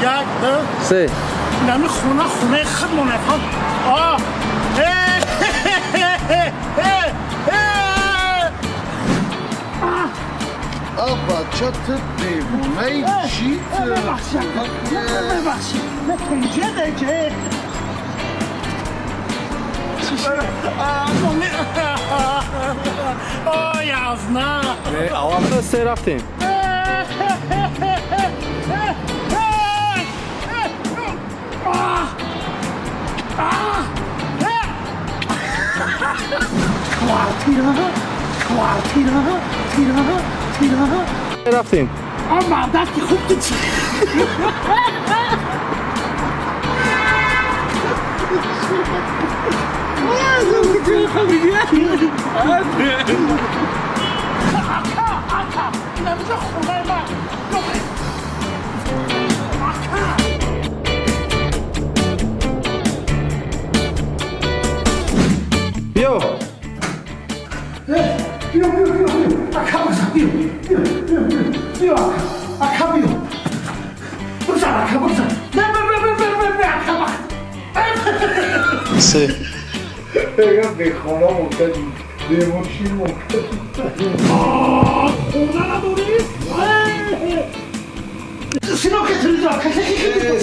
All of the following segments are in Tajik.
Як, ду, се. Нами хона, хонаи худмон ефам. А! Э! Э! Э! А бача, ту девонаи чӣ? Бебахши, бебахши. Тенҷе деҷе. О, язна. Аввал, ду, се, рафтем. Квартира, квартира, тира, тира. Рафтем. А мардак ки хуб ту чӣ? Ака, ака, инамиҷа хонаи ман. Ака. Биё. Биё, биё, биё, биё. Ака, бигзар, биё, биё, биё, биё, биё, ака, ака, биё. Бигзар, ака, бигзар. Не, не, не, не, не, не, не, ака, бах. Се. Бехона мондадӣ, бемошин мондадӣ. Хона надорӣ? Сино, ки телевизор.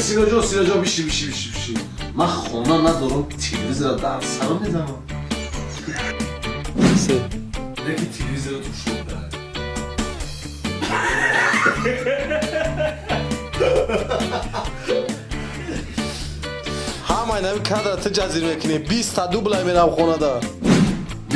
Синоҷон, Синоҷон, биши, биши, биши, биши. Ман хона надорам, телевизора дар сарам мезанам. Се. Яки телевизора хушрӯ да. Ҳамаи нави кадра ту ҷазир мекунӣ, 20-та дублай мерам хонада.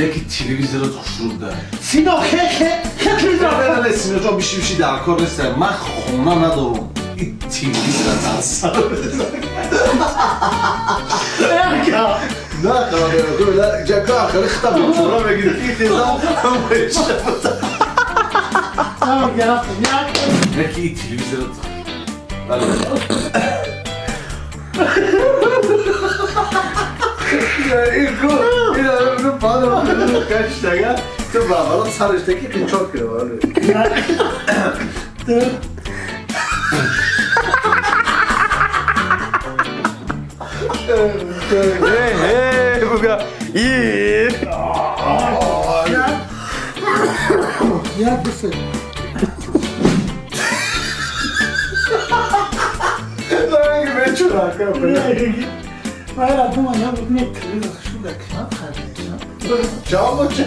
Яки телевизора хушрӯ да. Сино, хе, хе, хе, телевизор. Не, не, Синоҷон, биши, биши, дар кор нест. Ман хона надорам, и телевизора дар сарам мезанам. Ака. На, ҷака ахири хита бечора мегири, ки хиза. Як. Яки и телевизора. Бале. Ику, ина падар каштага, ту бабаро сараш таки қинчот кира, бале. Як, ду. Э, буга и. Як, як, ду, се. Бечора ака. Майра дума набуд, не, телевизор шуда кнап хардеша. Чао бочи.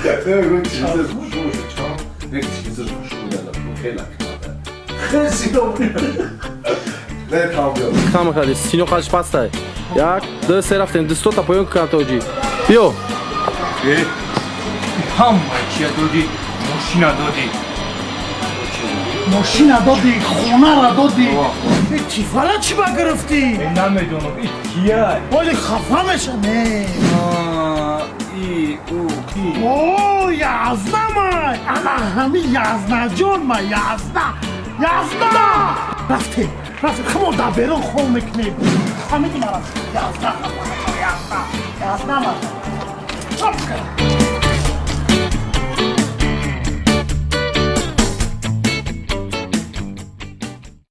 Не, гу телевизор хушрӯ боша, чао. Як телевизор хушрӯ дада, хеле акмада. Хеле сино. Не, там биё. Кам хади сино қаш пастай. Як, ду, се, рафтем. Дустота поён кан, тоҷи. Биё. Ҳама чия додӣ, мошина додӣ. Мошина додӣ, хонара додӣ, тифала чӣ ба гирифтӣ? Намедонам, и кия. Оли хафа меша, не? И ӯ ки? О, язна май, ана ҳами язнаҷон май, язна, язна. Рафтем, рафтем, хамо дар берун хоб мекунем. Ҳамиди мара язна хафа меша, язна, язна май. Чоп кардам.